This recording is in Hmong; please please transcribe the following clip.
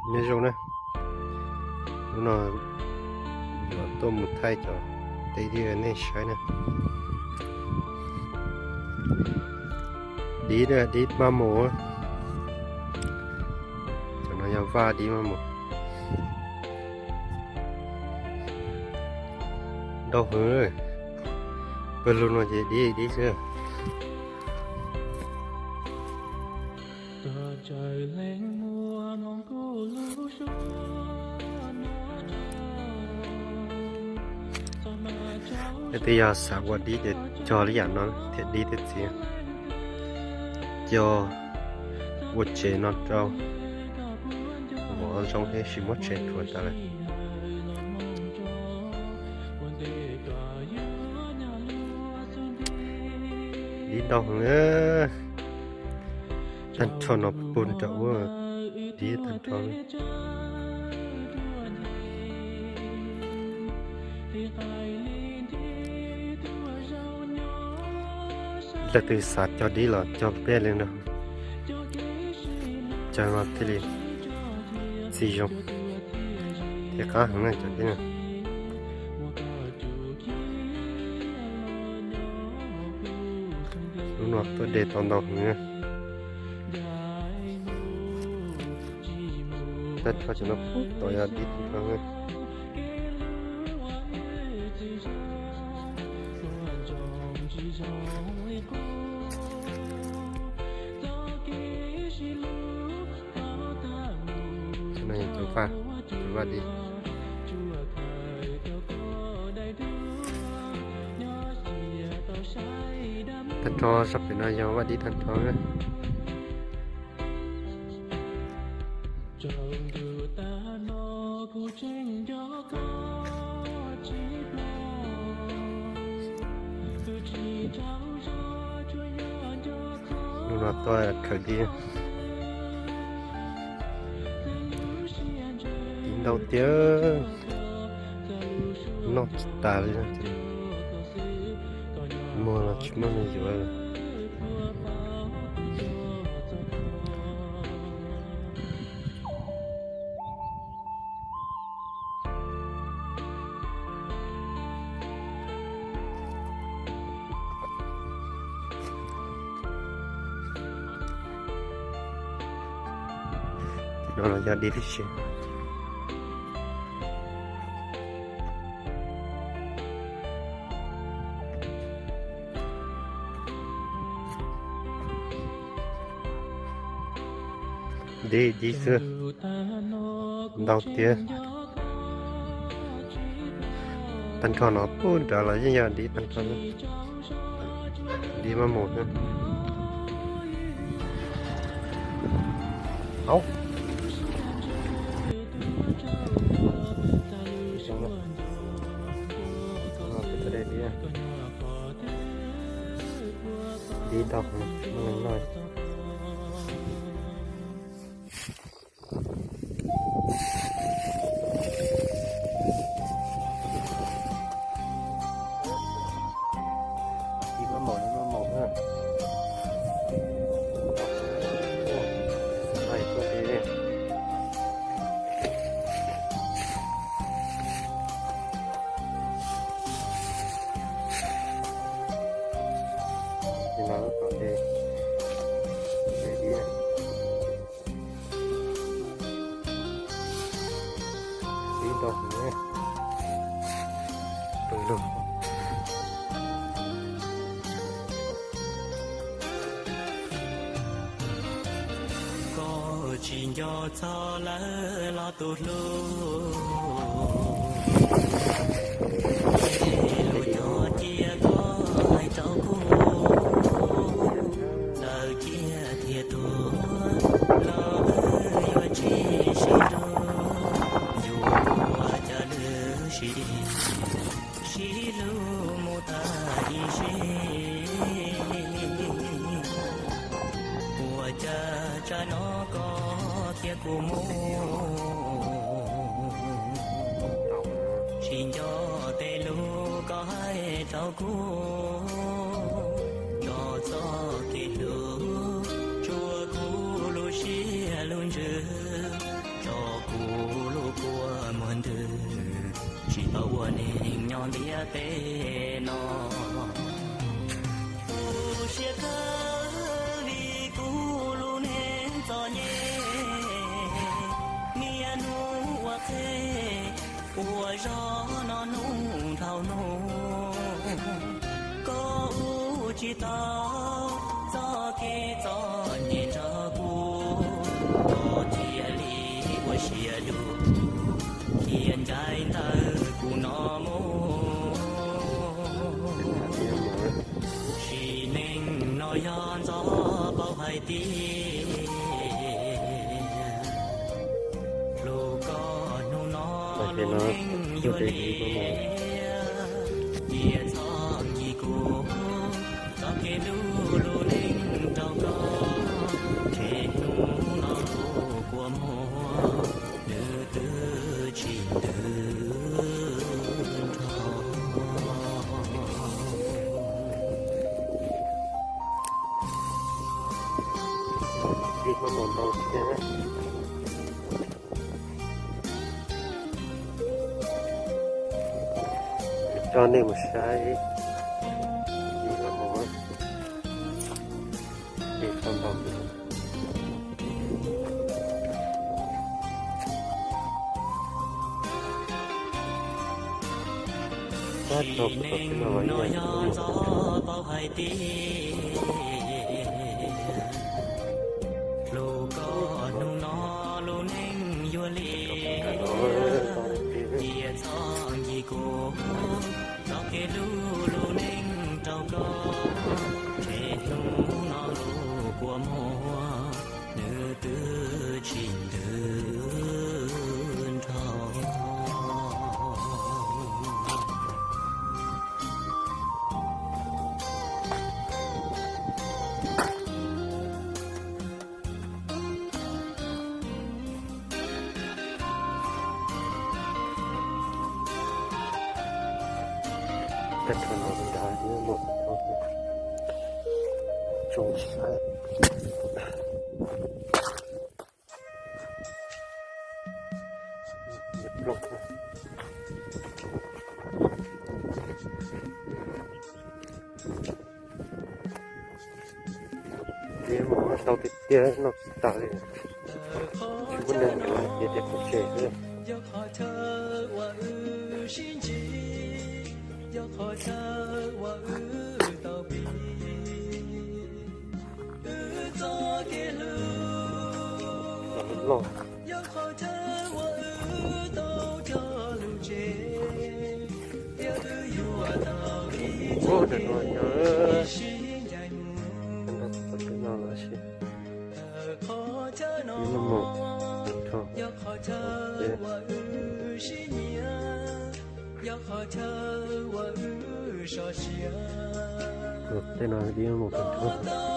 Nyob zoo na, hnub no yuav tuaj mus thaij cov teb dib nej saib na. Dib, dib maj mus. Cov no yog vaj dib maj mus. Ntau heev, pawg lug no ces dib dib xwb. Leej twg yog xav ua dib ces cog li yam no thiaj dib thiaj txiv. Cog ua tsev no rau vov zoo thiab tsis muab tsev rhuav tas lawm. Dib ntau heev. Tag nrho no puag nram ub dib tag nrho. Leej twg xav cog dib los cog peb li no, cog no thiaj li txiv zoo thiab qab heev na cov dib no. Lub no tuaj de tau ntau heev. Tag nrho cov no puag tod yog dib tag nrho. Cov no yog cov vaj, cov vaj dib. Tag nrho sab pem no yog vaj dib tag nrho na. Lub no tuaj khaws dib. Dib ntau tiag, noj tsis tas li, muag los tsis muaj neeg yuav. No los yog dib tib si. Dib dib xwb, ntau tiag. Tag nrho no puag nrad los yeej yog dib tag nrho, dib maj mus xwb. Au, dib ntau, muaj neeg noj. Dib maj maum, dib maj maum na. Ntau tuaj li. Li no lub tom ntej, ntej dib. Dib ntau heev, pawg lug. Koj tsis nco txog lawv los tus hlub, es lus nco cia koj hais rau kuv. Txawm ciaj thiab tuag los wb yuav tsis sib nrug, yuav ua cas lwm sim sib hlub mus tag ib sim. Ua cas tsam no koj khiav kuv mus, tsis nco tej lus koj hais rau kuv. Tso txoj kev hlub, tsuav kuv lub siab lub ntsws, tso Ua neeg nyob ntiaj teb no, tu siab kawg vim kuv lub neej txom nyem. Niaj hnub ua qhev ua zog no hnub dhau hnub, koj ua tsis tau txoj kev txom nyem nrog kuv, koj thiaj li ua siab dua, thiaj ncaim ntawm kuv no mus. Sim neej no yog ntxov paub hais tias, hlub koj hnub no lub neej yuav liam, cia txhob ncig kuv, txoj kev hlub lub neej rau koj, ntshe hnub no kuv kua muag, nws twb tsis ntws nrho. Coj nej mus saib ib lub hauv, ib txoj npau. Sim neej no yog ntxov paub hais tias, hlub koj hnub no lub neej yuav liam, cia txhob ncig kuv, txoj kev hlub lub neej rau koj, ntshe hnub no kuv kua muag, nws twb tsis ntws nrho. Tag nrho no nrad muaj tsoom saib. Tau tiag tiag, noj tsis tas li. Tsis muaj neeg yuav tias tias pov tseg xwb. Loj. Ub, ntawm no yog, ntawm no los sis, ib lub mus, rho, tej no ib lub mus rho.